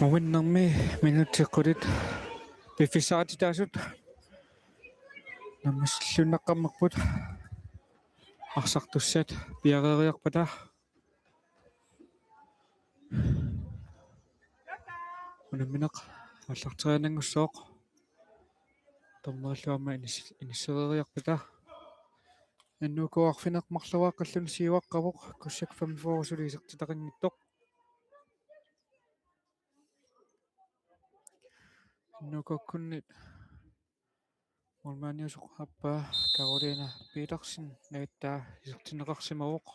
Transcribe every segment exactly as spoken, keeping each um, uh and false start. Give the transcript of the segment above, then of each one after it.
Uinnermi minutsit qulit piffissaqartitaasut naammassilluinnaqqammerput, arsartussat piareeriarpata. Unammineq aallarteriaannanngussaaq. Dommerillu aamma inis-, inissereeriarpata. N U K arfineq-marloraqqalluni siuaqqavoq, Kusiak femogfyrre suli isertitaqanngitsoq. N U K-kkunnit målmandiusoq aappaa Karoline Petersen navittaa isertinneqarsimavoq.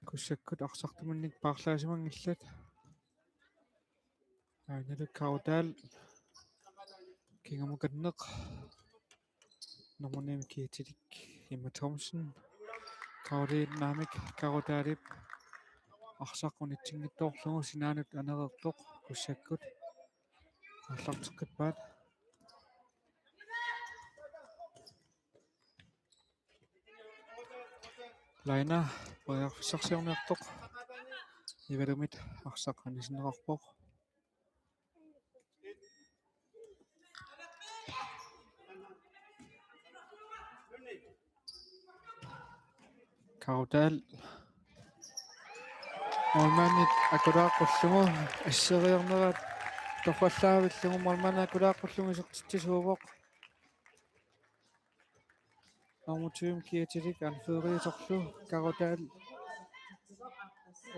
Kusiakkut arsartuminnik paarlaasimanngillat. Aanalu Kaudal kingamukanneq. Nummer ni Kietilik Emma Thomsen. Karoline naamik Kaudalip arsaq unitsinngitsoorlugu sinaanut anereertoq Kusiakkut aallarteqqippaat. Laina periarfissarsiorniartoq. Ivalumit arsaq anisinneqarpoq. Kaudal. Målmandit akulaaqqullugu asseriarnerat torrallaavillugu målmandit akulaaqqullugu isertitsisuuvoq. Nummer tyve Kietilik anførerisorlu Kaudal.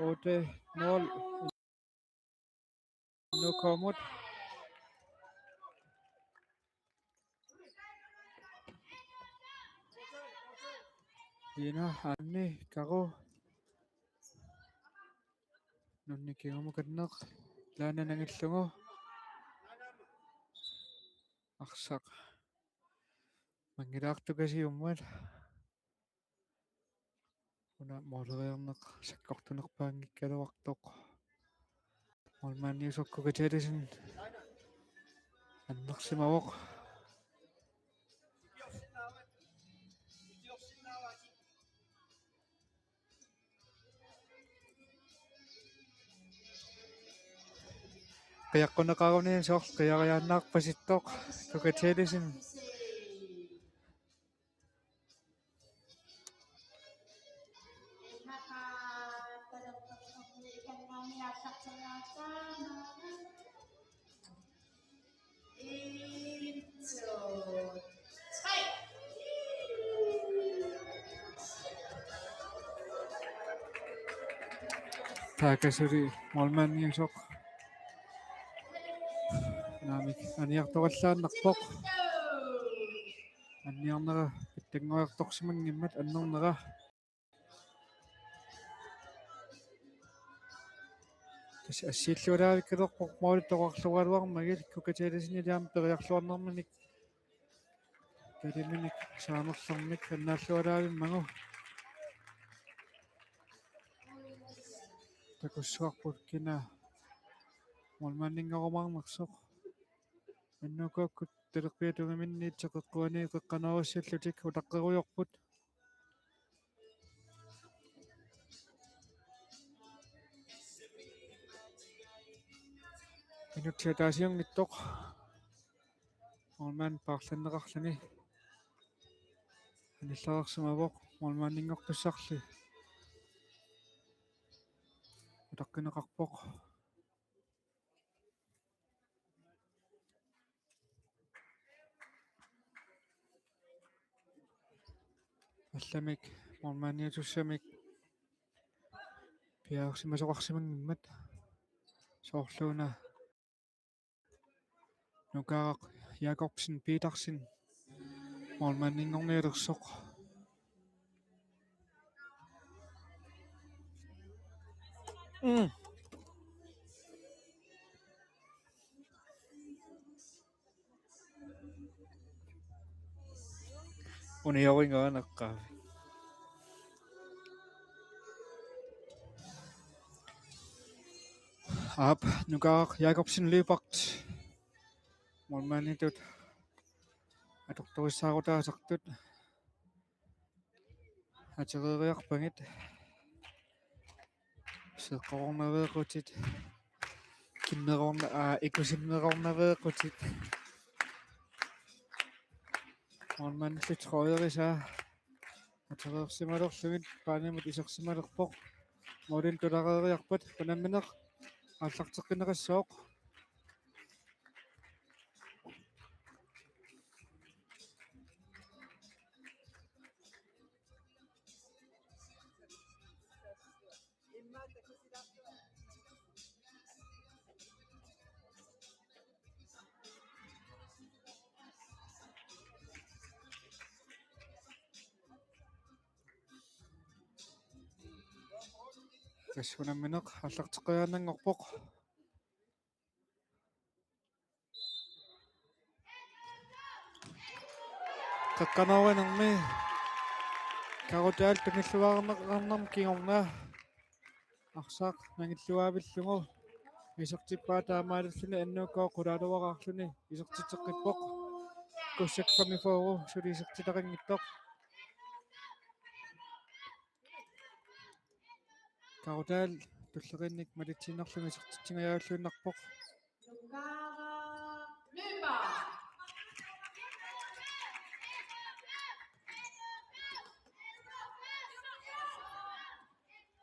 Otte nul. N U K-mut. Ina Anni Karu. Nunnik kingamukanneq. Laana nangillugu. Arsaq manngilaartukasiummat. Una måleriarneq sakkortunerpaanngikkaluartoq. Målmandiusoq Kuka Tellesen annersimavoq. Qiaqquneqaruni soorlu qiariaannaarpasittoq Kuka Tellesen. Taakasuli målmandiusoq naamik aniartorallaannarpoq. Anniarnera pitsanngoriartorsimanngimmat annernera. Tassa assiillualaavikkaluarpoq målit toqqarluaraluarmagit, Kuka Tellesenip aamma periarluarnerminik taliminik saamerlermik annaallualaavimmagu. Takussuarput kina målmandinngorumaanersoq. N U K-kkut talerpiata tungaminniit teqeqquani qeqqanoorissallutik utaqqerujoorput. Minutsit ataasiunngitsoq. Målmand paarlanneqarluni anillersimavoq, målmandinngortussarli utaqqineqarpoq. Allamik målmandiusussamik piareersimasoqarsimanngimmat, soorluuna Nukaaraq Jakobsen Petersen målmandinngornialersoq. Mm. Unioringaanaqqaa. Aap, Nukaaraq Jakobsen Lyberth. Målmanditut atortorissaarutaasartut atereeriarpagit. Seeqqornaveequtit Nerorna-, aa, ikusinnerornaveeqqutit. Målmandillu trøjerisaa atereersimalerlugit baanimut isersimalerpoq. Målinik tulareeriarpat unammineq aallarteqqinneqassooq. Tassa unammineq aallarteqqiaannanngorpoq. Qeqqanoorinarmi Karo Dahl tungilluarneqarnermi kingorna arsaq nangilluaavillugu isertippaa, taamaalilluni N U K qulaaluaraarluni isertitseqqippoq. Kussak femogfyrre suli isertitaqanngitsoq. Karo Dahl tulleriinnik malitsiinnarluni isertitsingajavilluinnarpoq.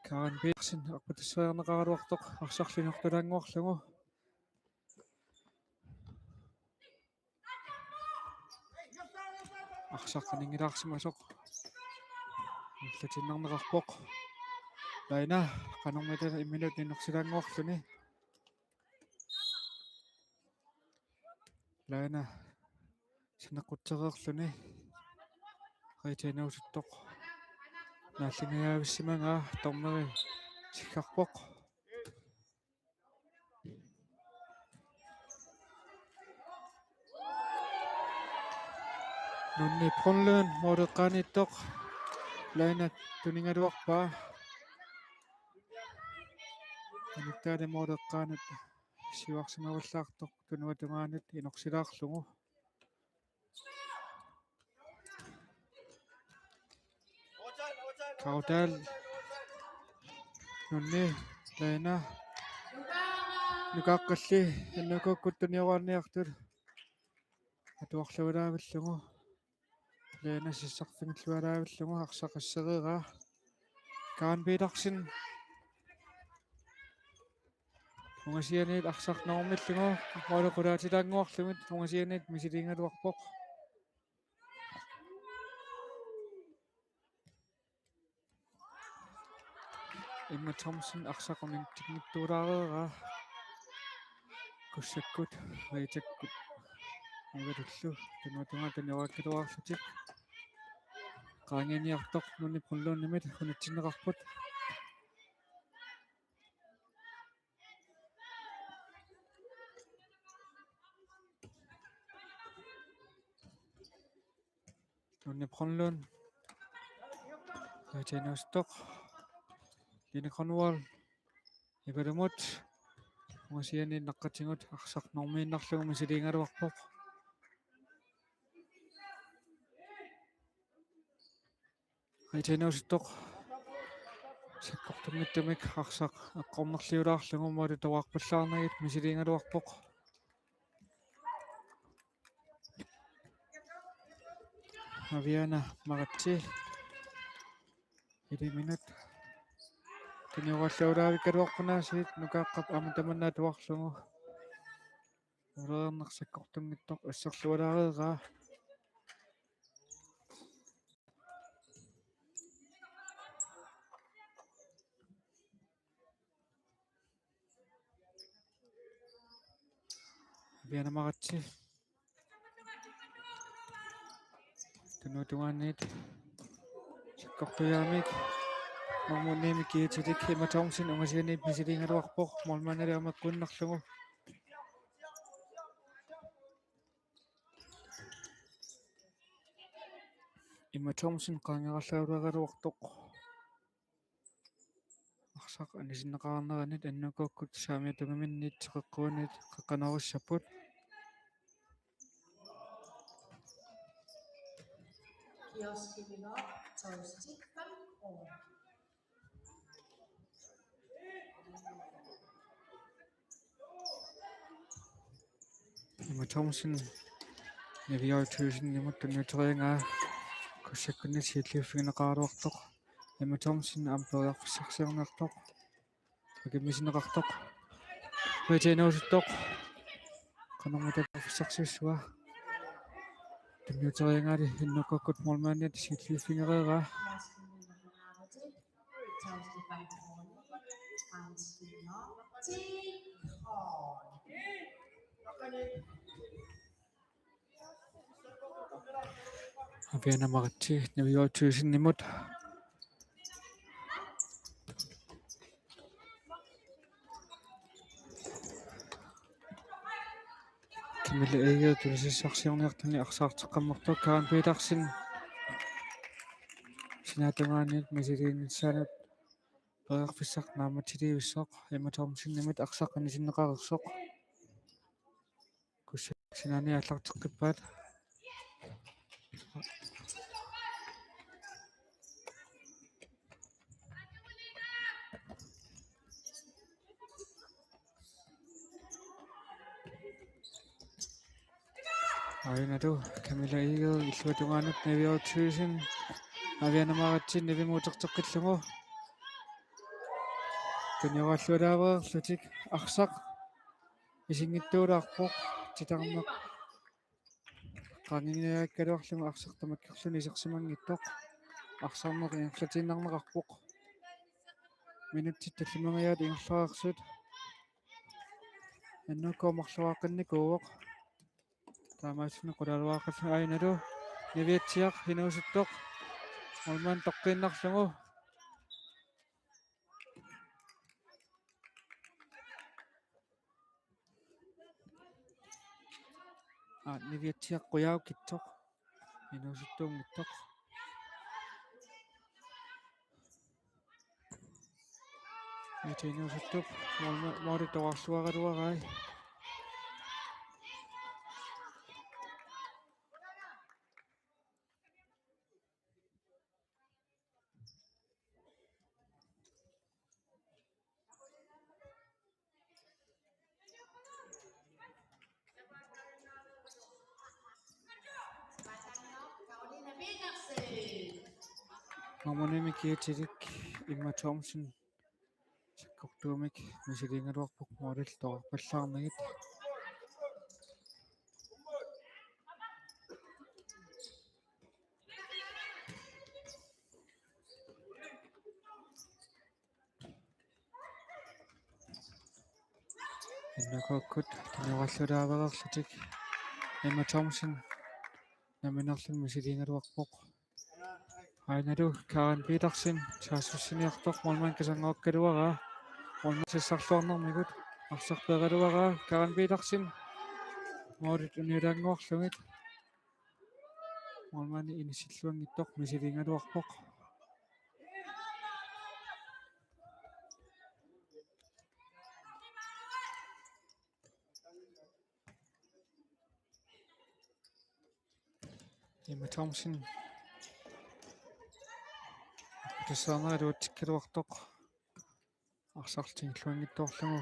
Karen Petersen arpatasseriarneqaraluartoq arsarlu inortulaannguarlugu. Arsaq qaninngilaarsimasoq ingerlatiinnarneqarpoq. Laina qanormita imminut inorsilaannguarluni. Laina saneqqutsereerluni. Rita inuusuttoq naallinngajavissimagaa, dommeri tiggarpoq. Nunni Brønlund måleqqaaniittoq. Laina tunigaluarpaa. Inuttaali måleqqaanut siuarsimavallaartoq tunuatungaanut inorsilaarlugu. Karo Dahl. Nunni, Laina. Nukaaqqalli N U K-kkut tunioraanniartut atuarlualaavillugu. Laina sassarfigillualaavillugu arsaq assereeraa. Karen Petersen. Ungasianiit arsaq normillugu, måli qulaatilaannguarlugit, ungasianiit misiliigaluarpoq. Emma Thomsen arsaq unitsinngitsuulaareeraa. Kussakkut, Ritakkut. Ivalullu, tunuatungaani tunioraakkaluarlutik. Qaangiiniartoq Nunni Brønlundimit unitsinneqarput. Nunni Brønlund. Rita inuusuttoq. Line Grønvold. Ivalumut. Ungasianiit naqqatigut arsaq normiinnarlugu misiliigaluarpoq. Rita inuusuttoq sakkortunngitsumik arsaq eqqornerliulaarlugu måli toqqarpallaarnagit misiliigaluarpoq. Aviana Maratse. Iliminut. Tunioraallaalaavikkaluarput aasiit, nukaaqqap aamma tamanna atuarlugu. Ulereerneq sakkortunngitsoq asserlualaareeraa. Aviana Maratse. Tunuatungaaniit sakkortujaamik. Nummer ni-mik kiatilik Emma Thomsen ungasianiit misiliigaluarpoq. Målmandili aamma kuinnarlugu. Emma Thomsen qaangerallaareeraluartoq. Arsaq anisinneqarneranit N U K-kkut saamiata tungaanniit teqeqquanit qeqqanoorissapput. Kioskimiga toastik fem år. Emma Thomsen, Niviaq Thyssen-imut tunniuteriaraa, Kussakkunni siulliuffigineqaraluartoq. Emma Thomsen aamma periarfissarsiorniartoq. Akimmisinneqartoq. Rita inuusuttoq. Qanormita periarfissarsiussua. Tunniuteriaraanni N K-kkut målmandiat siulliuffigereeraa. Aviana Maratse, Niviaq Thyssen-imut. Camilla Egede tunisissarsiorniartuni arsaarteqqammertoq. Karen Petersen sinaatungaaniit misiliinissaanut periarfissaq naammassilivissoq. Emma Thomsen-imit arsaq anisinneqareersoq. Kussakkunni sinaani aallarteqqippaat. Aajuna Camilla Egede illuatungaanut Niviaq Thyssen, Aviana Maratse nivimut uterteqqillugu. Tunioraluarlutik arsaq isinngitsuulaarpoq titarneq. Qaangiinnariikkaluarlugu arsaq tamakkerluni isersimanngitsoq. Arsarneq ingerlatiinnarneqarpoq. Minutsit tallimangajaat ingerlareersut. N K marluaqqinnikkuuvoq. Taamaasilluni qulaaluaqallaarluni. Aajuna Niviatsiaq inuusuttoq. Målmand toqqiinnarlugu. Aa, Niviatsiaq qujaukitsoq. Inuusuttuunngitsoq. Aa, inuusuttoq. Målma-, måli toqqarluaraluarai. Aamma unammikiatilik Emma Thomsen sakkortuumik misiliigaluarpoq målillu toqqarpallaarnagit. N K-kkut tunioraluarlutik Emma Thomsen nammineerluni misiliigaluarpoq. Aajuna Karen Petersen saassussiniartoq målmand kisanngoraluaraa. Målmand sassarluarnermigut arsaq peeraluaraa. Karen Petersen målit unialaannguarlugit. Målmandi inissilluanngitsoq misiliigaluarpoq. Emma Thomsen. Tassaaneruutsikkaluartoq. Arsarlu tingilluanngitsoorlugu.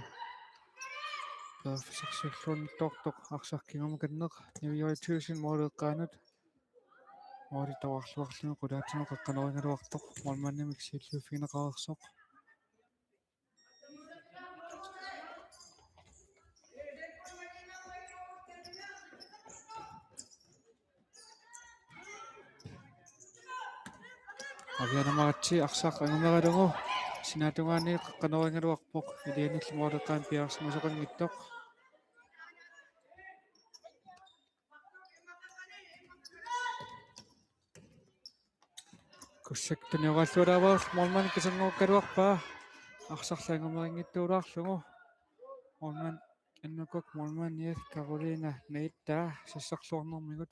Periarfissarsiulluanngitsoortoq arsaq kingumut qanneq. Niviaq Thyssen måleeqqaanut. Måli toqqarluarlugu qulaatigut qeqqanorigaluartoq. Målmandimik siulliuffigineqareersoq. Aviana Maratse arsaq angumeralugu sinaatungaani qeqqanorigaluarpoq, ilianillu måleeqqaanut piareersimasoqanngitsoq. Kussakkunni tunioraluaraluarpoq, målmand kisanngoraluarpaa. Arsarlu angumeranngitsuulaarlugu. Målmand, N K-kkut målmandiat Karoliina Naittaa sassarluarnermigut.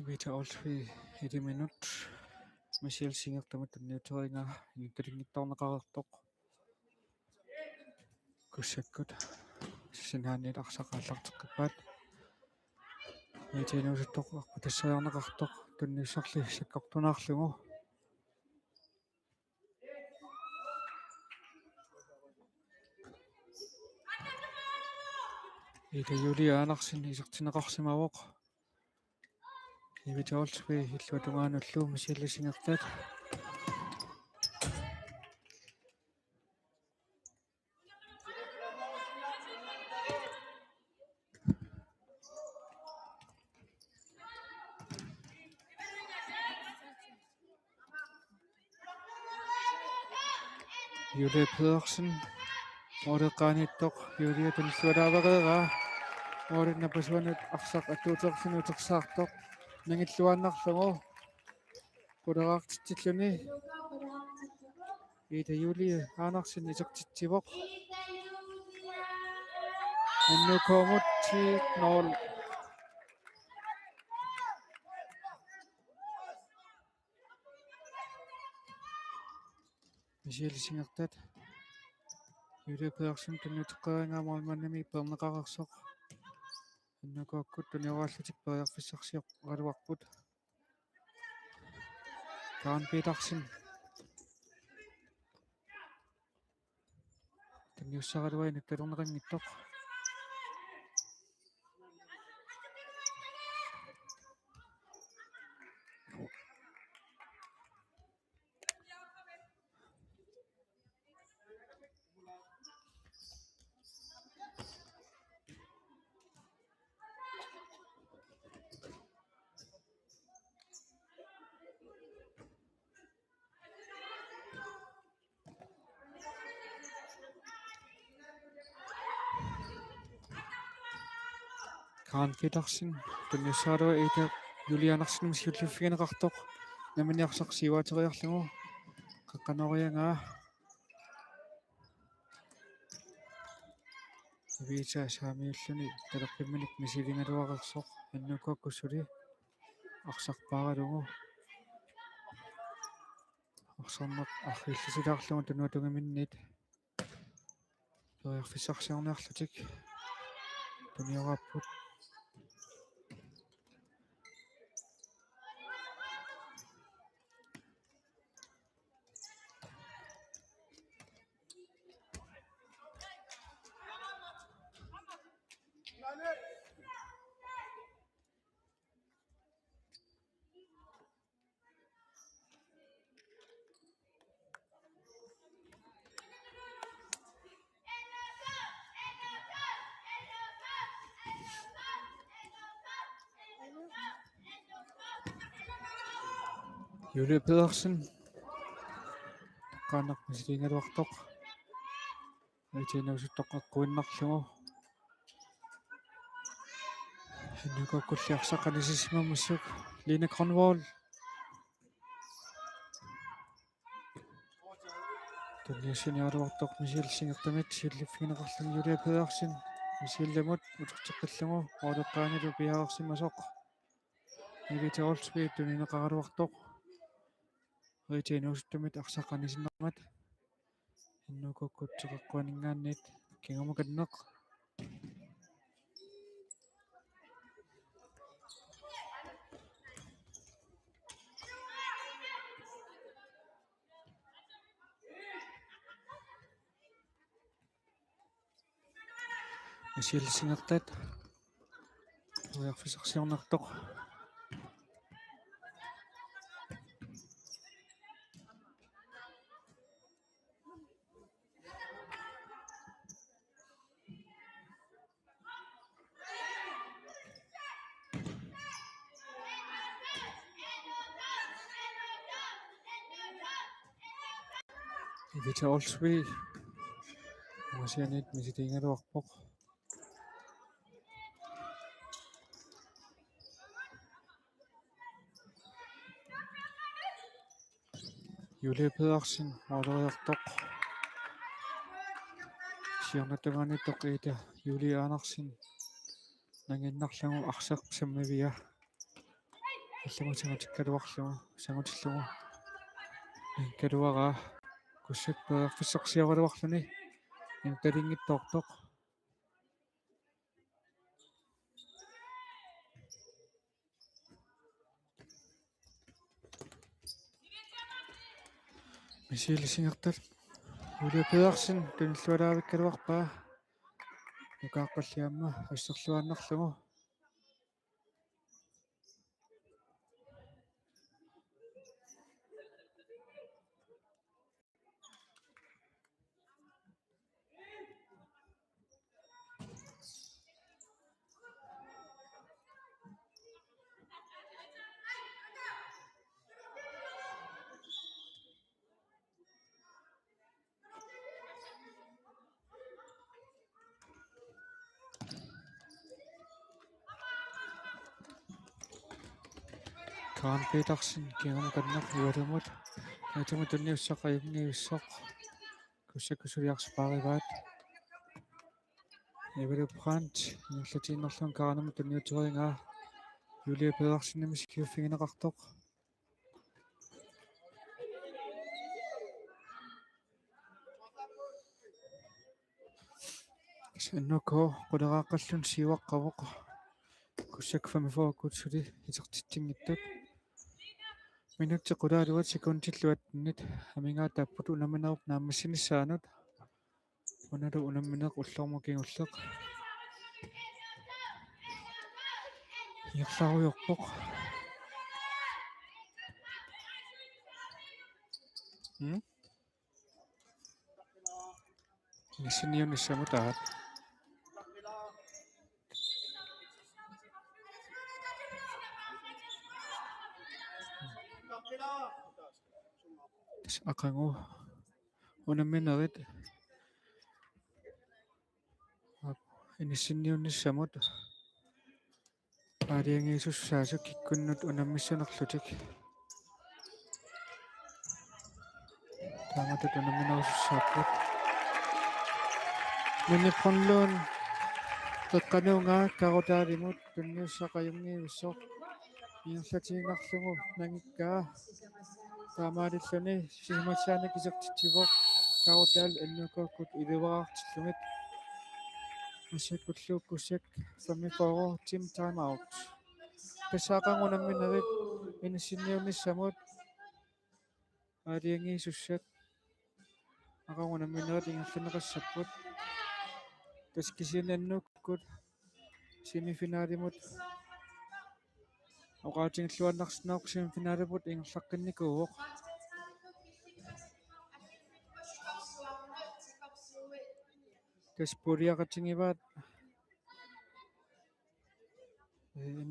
Evita Olsvig, et minut. Michelle Singertamut tunniuteriaraa inuttalinngitsoorneqareersoq. Kussakkut sinaaniit arsaq aallarteqqippaat. Iitiinuusuttoq aqqutasseriarneqartoq tunniussarli sakkortunaarlugu. Iita Julie Andersen isertinneqarsimavoq. Evita Olsvig illuatungaanullu Michelle Singertat. Julie Pedersen. Måleqqaaniittoq Julie tunillualaavereeraa. Målit napasuanut arsaq attuutersuni utersaartoq. Nangilluaannarlugu. Quleraartitsilluni. Iita Julie Andersen isertitsivoq. N U K-mut ti nul. Michelle Singertat. Julie Pedersen tunniuteqqeriaraa målmandimit peerneqareersoq. N U K-kkut tunioraallutik periarfissarsioraluarput. Karen Petersen. Tunniussaraluaq inuttulerneqanngitsoq. Karen Petersen tunniussaraluaq Iita Julie Andersenimit siulliuffigineqartoq. Nammineq arsaq siuaateriarlugu. Qeqqanoriagaa. Evita Saamiulluni talerpimminik misiligaluareersoq. N U K-kkut suli arsarpaaralugu. Arsarneq arriillisulaarlugu tunuatungiminnit periarfissarsiorniarlutik tunioraapput. Julie Pedersen. Qaanaq misiligaluartoq. Iitiinuusuttoq eqquinnarlugu. N U K-kkulli arsaq anisimammassuk. Line Grønvold. Tunniussiniaraluartoq Michelle Singertamit siulliuffigineqarluni Julie Pedersen. Michellemut uterteqqillugu måleqqaanilu piareersimasoq. Evita Olsvig tunineqaraluartoq. Iitiinuusuttumit arsaq anisimammat. N U K-kkut teqeqquaninngaanniit kingumukanneq. Michelle Singertat. Periarfissarsiornartoq. Evita Olsvig. Ungasianiit misiligaluarpoq. Julie Pedersen, måleriartoq. Siornatungaaniittoq Iita Julie Andersen. Nangiinnarlugu arsaq sammivia. Allamut sangutikkaluarlugu, sangutillugu. Nangikkaluaraa Kussak periarfissarsioraluarluni. Intalinngitsoortoq. Misiilisingertal Julie Pedersen tunillualaavikkaluarpaa. Nukaaqqalli aamma asserluaannarlugu. Karen Petersen kingumut qanoq Ivalumut. Ivalumut tunniussaq ajunngivissaq. Kussakku suli arspaarivaat. Ivalu Brandt ingerlatiinnarlugu Karenimut tunniuterigaa. Julie Pedersenimit sikiuffigineqartoq. N K quleraaqqalluni siuaqqavoq. Kussakku femogfyrre suli isertitsinngitsut. Minutsit qulaaluat sekundillu attenit amigaataapput unamminerup naammassinissaanut. Unalu unammineq ullormut kingulleq ingerlarujoorpoq. Mm? Inissinniunnissamut aat. Tassa aqagu unamminerit. Aap, inissinniunnissamut aalajangiisussaasut kikkunnut unammissanerlutik. Taamatut unamminerusussaapput. Nunni Brønlund qeqqanuugaa Karutaalimut tunniussaq ajunngivissoq. Ingerlatiinnarlugu nangikkaa. Taamaalilluni sisamassaannik isertitsivoq Karutaal N K-kkut ilivaraartillugit. Massakkut Luukkussek femogfyrre team timeout. Tassa aqagu unamminerit inissinniunnissamut aalajangiisussat aqagu unamminerit ingerlanneqassapput. Tassa kisianni N K-kkut semifinalimut oqaatigilluinnarsinnaavoq, semifinalimut ingerlaqqinnikuuvoq. Tassa puljeqatigivaat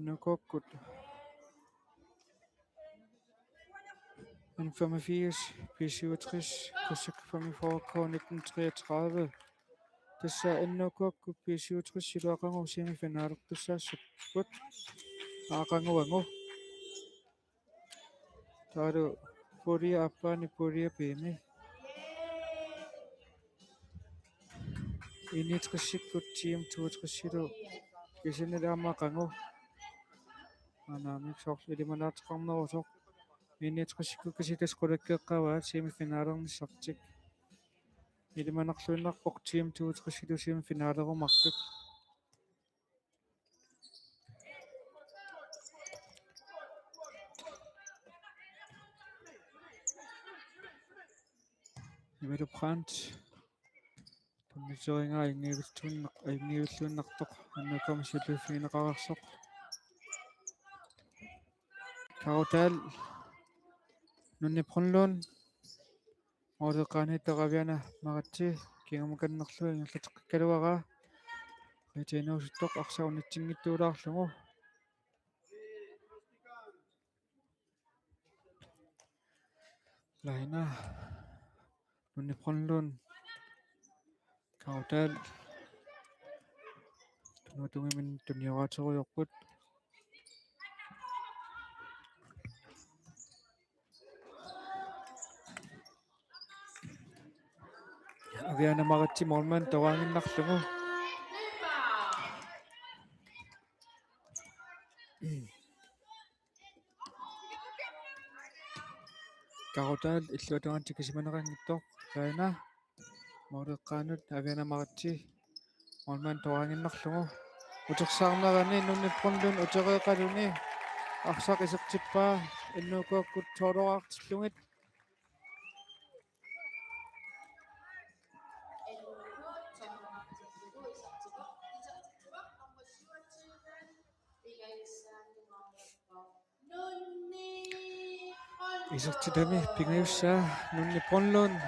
N K-kkut N femogfirs, B syvogtres, Kussakku femogfyrre, K nitten treogtredive. Tassa N K-kkut B syvogtres-ilu aqagu semifinalertussaassapput. Aqaguagu. Taavalu pulje aappaani pulje B-mi. N-69-ikkut team toogtres-ilu kisianni aamma aqagu. Anaamik soorlu ilimanaateqarnerusoq. N-69-ikkut kisianni tassa qulakkeeqqaavaat semifinalernissartik. Ilimanarluinnarpoq team toogtres-ilu semifinalerumaapput. Ivalu Brandt tunniuterigaa ajunngivittuinnaq-, ajunngivittuinnartoq N K-mut siulliuffigineqareersoq. Karutaal Nunni Brønlund. Målip qaangiittoq Aviana Maratse kingumut qanillugu ingerlateqqikkaluaraa. Rita inuusuttoq arsaq unitsinngitsuulaarlugu. Laina. Nunni Brønlund. Karutaal. Tunuatungimik tunnioraaterujoorput. Aviana Maratse målmand toraannginnarlugu. Karutaal illuatungaanut tikisimaneqanngitsoq. Laina. Måleqqaanut Aviana Maritsi målmand toraanngiinnarlugu. Utersaarnerani Nunni Brønlund utereeqaluni arsaq isertippaa N U K-kkut tolv-oraartillugit. Isertitami pingajussaa Nunni Brønlund.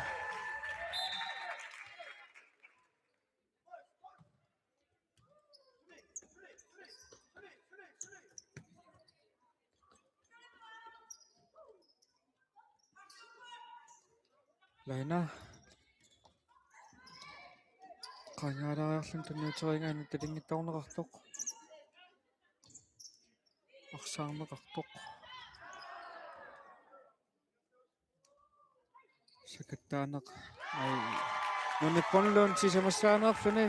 Laina. Qangaalaariarluni tunniuteriigaanni talinngitsoorneqartoq. Arsaarneqartoq. Sakattaaneq. Ai. Nunni Brønlund sisamassaanerluni.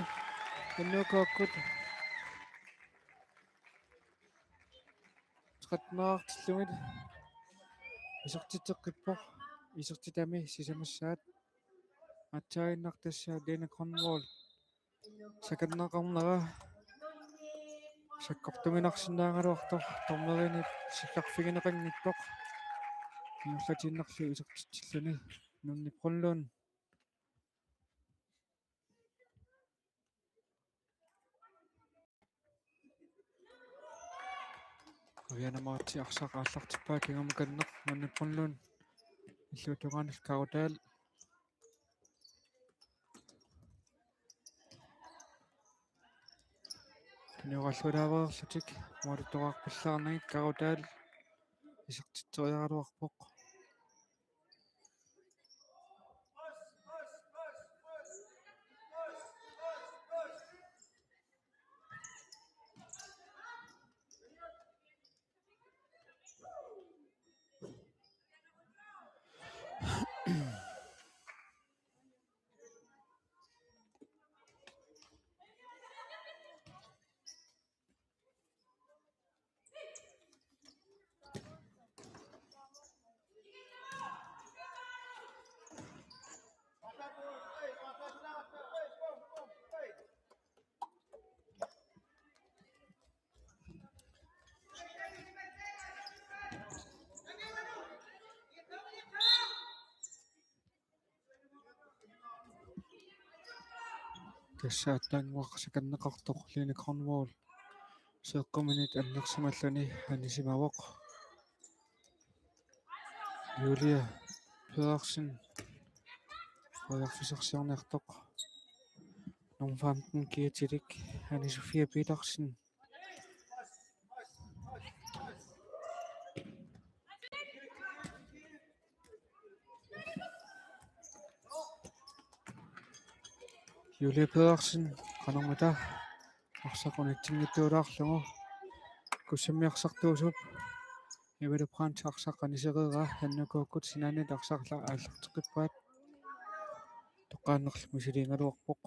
N U K-kkut tretten-oraartillugit. Isertitseqqippoq. Isertitami sisamassaat. Aatsaannguaq tassa Lene Grønvold. Sakanneqarnera. Sakkortuginarsinnaagaluartoq. Dommerinit sikkarfigineqanngitsoq. Ingerlatiinnarlugu isertitsilluni. Nunni Brønlund. Aviana Maritsi arsaq aallartippaa kingumukanneq. Nunni Brønlund. Illuatungaanut Karo Dahl. Tunnioralluarlaareerlutik målittoqarpallaarnagit Karo Dahl isertitseriaraluarpoq. Tassa aatsaannguaq sakanneqartoq Lene Grønvold. Seeqquminit annersimalluni anisimavoq. Julie Pedersen. Periarfissarsiorniartoq. Nummer femten, Kiatilik. Anne Sofie Petersen. Julie Pedersen, qanormita arsaq unitsinngitsuulaarlugu. Kussammiarsartuusup Eva Brandt arsaq anisereeraa, N U K-kkut sinaanit arsaq aallarteqqippaat. Toqqaannarlu misiliigaluarpoq.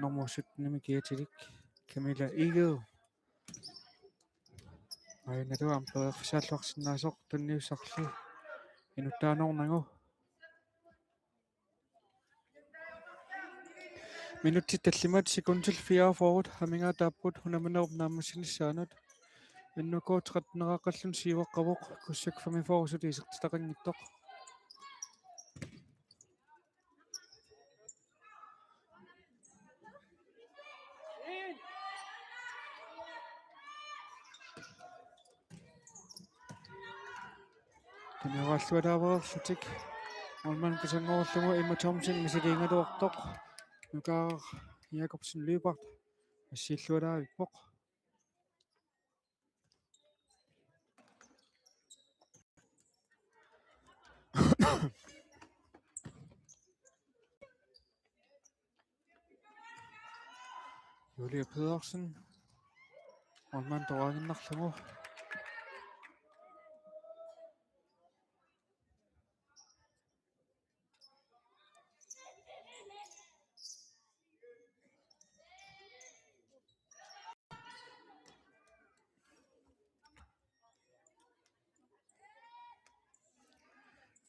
Nummer sytten-imi Kiatilik, Camilla Egede. Aajuna aamma periarfissaalluarsinnaasoq tunniussarli inuttaanoornagu. Minutsit tallimat sekundit fireogfyrre amigaataapput unamminerup naammassinissaanut. N U K tretten-eraaqqalluni syv-eqqavoq, Kussak femogfyrre-sut isertitaqanngitsoq. Tunnioralluarlaareerlutik. Målmand kisanngoorlugu Emma Thomsen misiliigaluartoq. Nukaaq Jakobsen Lyberth assiilluarlaarpoq. Julie Pedersen. Målmand toraanngiinnarlugu.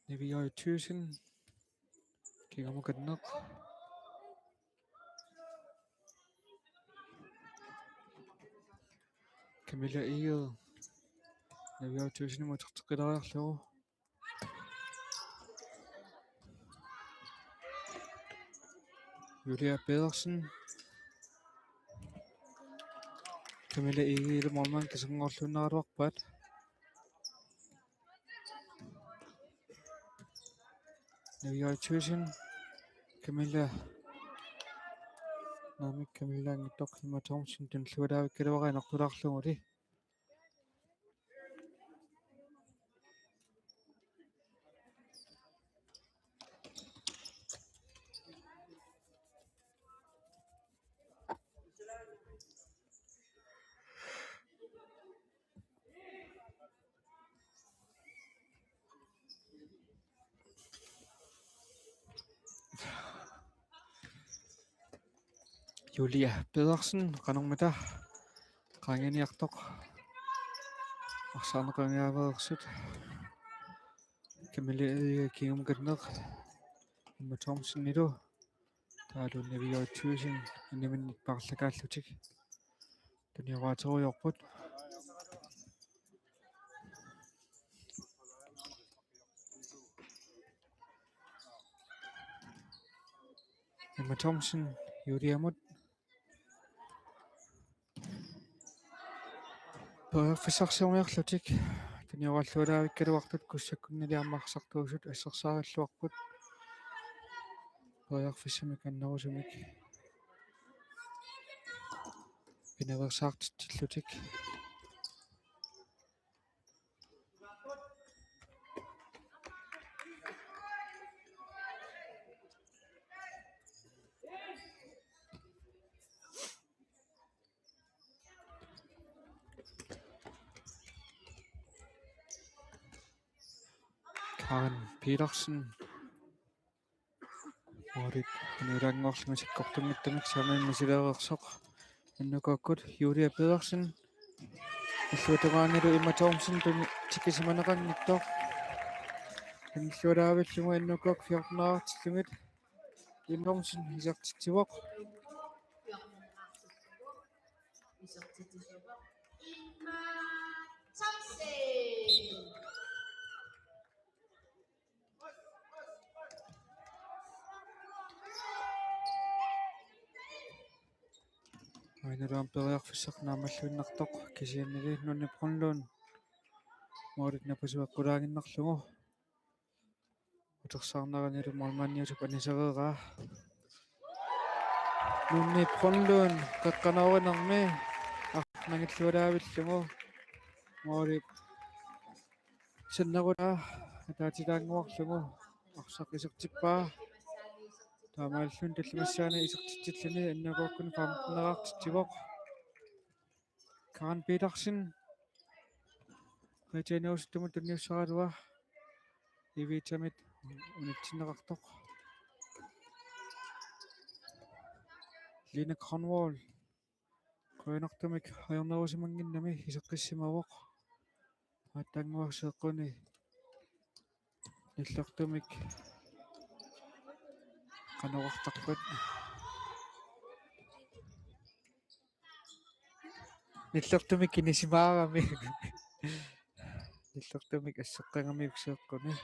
Niviaq Thyssen. Kingumukanneq. Camilla Egede. Naviaartuusinimut uterteqqilaariarlugu. Julia Pedersen. Camilla Egede målmand kisanngorluinnaraluarpaat. Naviaartuusin Camilla. Naamik Camilla anngittoq Emma Thomsen tunillualaavikkaluara inortulaarluguli. Julia Pedersen, qanormita qaangiiniartoq. Arsaarneq qaangiaveersut. Camilla Egede kingumut qatseq. Emma Thomsenilu. Taavalu Naviaartuusin iniminnik paarlakaallutik. Tunioraatigerujoorput. Emma Thomsen, Juliamut. Periarfissarsiorniarlutik. Tuniorallualaavikkaluartut kussakkunnilu aamma arsartuusut assersaarluarput. Periarfissamik annerusumik. Pinaveersaartitsillutik. Karen Petersen. Målit tunulanngorlumi sakkortunngitsumik saamimmik misileereersoq. N K-kkut Julia Pedersen. Illuatungaanilu Emma Thomsen tun-, tikisimaneqanngitsoq. Tunillualaavillugu N K-kkut fjorten-erartillugit. Emma Thomsen isertitsivoq. Emma Thomsen. Aajuna periarfissaq naammalluinnartoq kisiannili Nunni Brønlund. Målit napasueqqulaaginnarlugu. Utersaarneranilu målmandiusup anisereeraa. Nunni Brønlund qeqqanoorinermi arnangillualaavillugu. Målit sinnerulaa ataatilaannguarlugu arsaq isertippaa. Taamaalilluni tallimassaani isertitsilluni N K-kkuni femten-erartitsivoq. Karen Petersen. Qitianuusuttumut tunniussaralua. Ivitamit unitsinneqartoq. Line Grønvold. Qujanartumik ajornerusumannginnami iseqqissimavoq. Aatsaannguaq seeqquni. Nillertumik qanoq oqartarpat. Nillertumik inisimaarami. Nillertumik asseqqagamiuk seeqquni.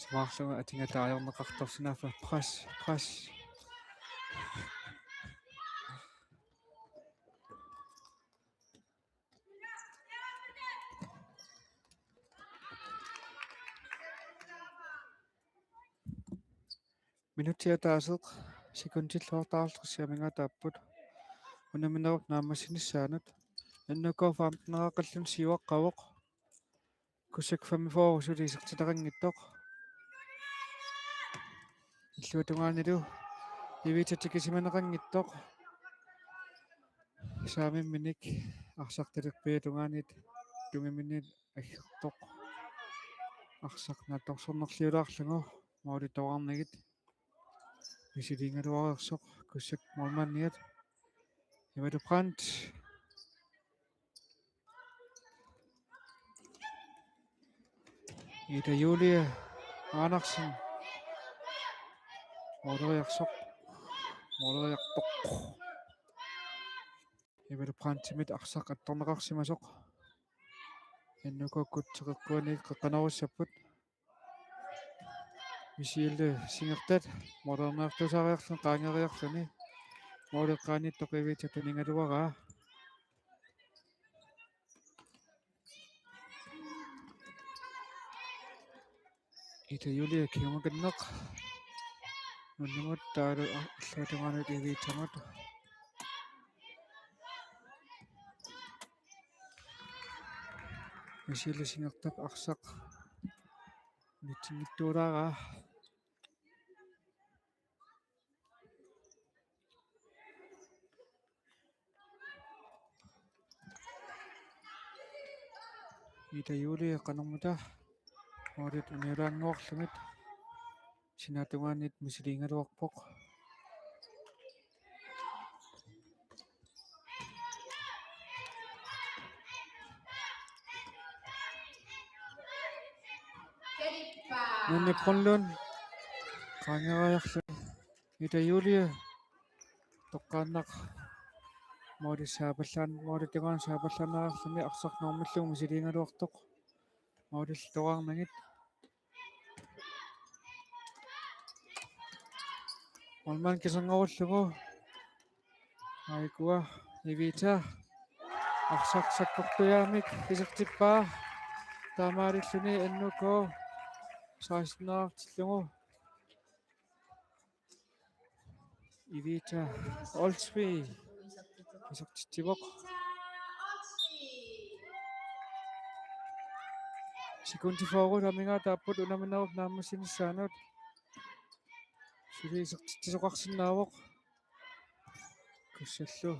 Isumaqarlunga atugallaariarneqartarsinnaaffa pres, pres. Minutsit ataaseq sekundit luartaarlutik siamingaataapput. Unamminerup naammassinissaanut. N K femten-eraqallutik siuaqqavoq. Kusak femogfyrre suli isertitaqanngitsoq. Illuatungaanilu Ivita tikisimaneqanngitsoq. Saamimminik arsartalerpiatungaanit tungiminnit aggertoq. Arsaq naatsorsornerliulaarlugu målittoqarnagit. Misiliigaluareersoq Kussak målmandiat. Eva Brandt. Ida Julie Andersen. Måleriarsoq. Måleriartoq. Eva Brandtimit arsaq attorneqarsimasoq. N K-kkut teqeqquaniit qeqqanorissapput. Michelle Singertat måleriartuusariarluni qaangeriarluni. Måleqqaaniittoq Evita tunigaluaraa. Ida Julie kiumakanneq. Nunnimut taavalu alluatungaanut Evitamut. Michelle Singertap arsaq nitsinngittuularaa. Ida Julie qanormita målit uniulaannguarlugit sinaatungaaniit misiliigaluarpoq. Nunni Brønlund. Qaangeriarluni. Ida Julie. Toqqaannaq. Målip saapallaan-, målip tungaanut saapallaareerluni arsaq normillugu misiliigaluartoq. Målillu toqqaarnagit. Målmand kiserngoorlugu. Aikua Evita. Arsaq sakkortujaamik isertippaa. Taamaalilluni N K seksten-ertillugu. Evita Olsvig isertitsivoq. Sekundi fyrre amigaataapput unamminerup naammassinissaanut. Suli isertitsisoqarsinnaavoq. Kussallu.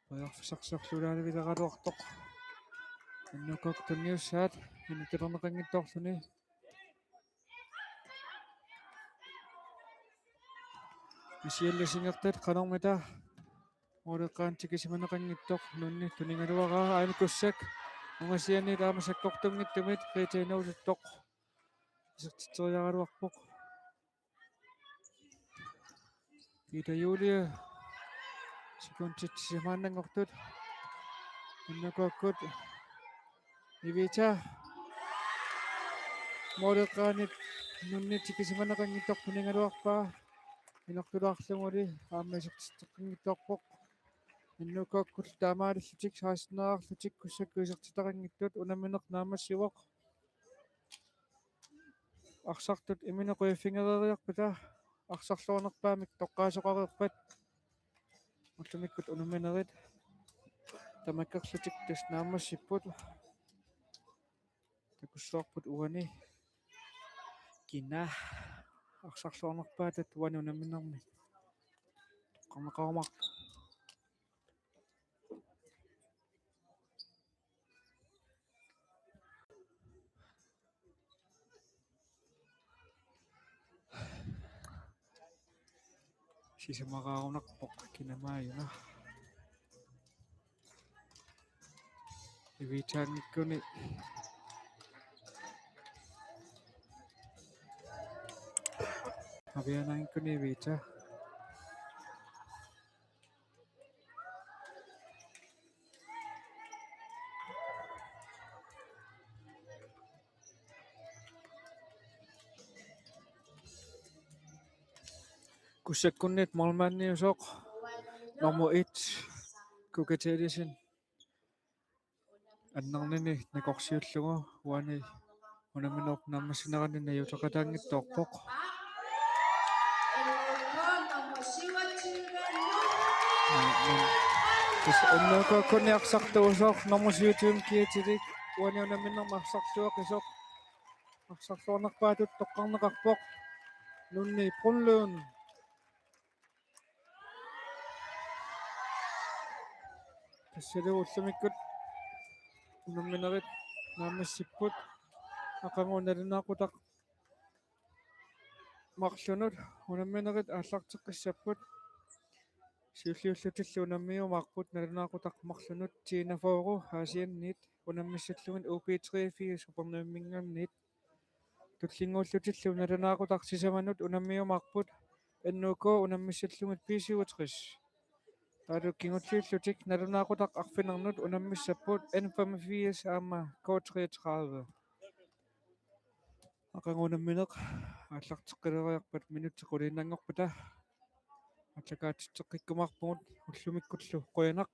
Periarfissarsiorlugu ulaanavigileraluartoq. N K-kkut tunniussaat inuttalerneqanngitsoorluni. Michelle Singertat qanormita måleqqaanut tikisimaneqanngitsoq nunni tunigaluaraa aamma Kussak ungasianiit aamma sakkortunngitsumit Rita Inuusuttoq isertitseriaraluarpoq. Ida Julie. Sekundit sisamaannanngortut. N K-kkut. Evita. Måleqqaanut nunni tikisimaneqanngitsoq tunigaluarpaa. Inortulaarluguli aamma isertitseqqinngitsoorpoq. N K-kkut taamaalillutik seksten-erlutik Kussakkut isertitaqanngitsut unammineq naammassivoq. Arsartut imminut qujaffigereeriarpata arsarluarnerpaamik toqqaasoqareerpat ullumikkut unamminerit tamakkerlutik tassa naammassipput. Takussavarput uani kina arsarluarnerpaatut uani unamminermi toqqarneqarumaartoq. Sisamaraarunarpoq kinamaajuna. Evitaanngikkuni. Avianaanngikkuni Evita. Kussakkunnit målmandiusoq nummer et, Kuka Tellesen. Annernini nakorsiullugu uani unamminerup naammassinerani najuuteqataanngitsoorpoq. Tassa N K-kkunni arsartuusoq nummer syvogtyve kiatilik uani unamminermi arsartueqisoq. Arsarluarnerpaatut toqqarneqarpoq Nunni Brønlund. Tassalu ullumikkut unamminerit naammassipput. Aqagu nalunaaqutaq marlunut unamminerit aallarteqqissapput. Siulliullutillu unammiumaarput nalunaaqutaq marlunut T enogfyrre Aasianniit unammissallugit U B treogfirs Upernavimminngaanniit. Tullinnguullutillu nalunaaqutaq sisamanut unammiumaarput N O K unammissallugit B syvogtres. Taavalu kingulliullutik nalunaaqutaq arfinernut unammissapput N femogfirs aamma K treogtredive. Aqagu unammineq aallarteqqileriarpat minutsit quliinnanngorpata aallakaatitseqqikkumaarpugut ullumikkullu qujanaq.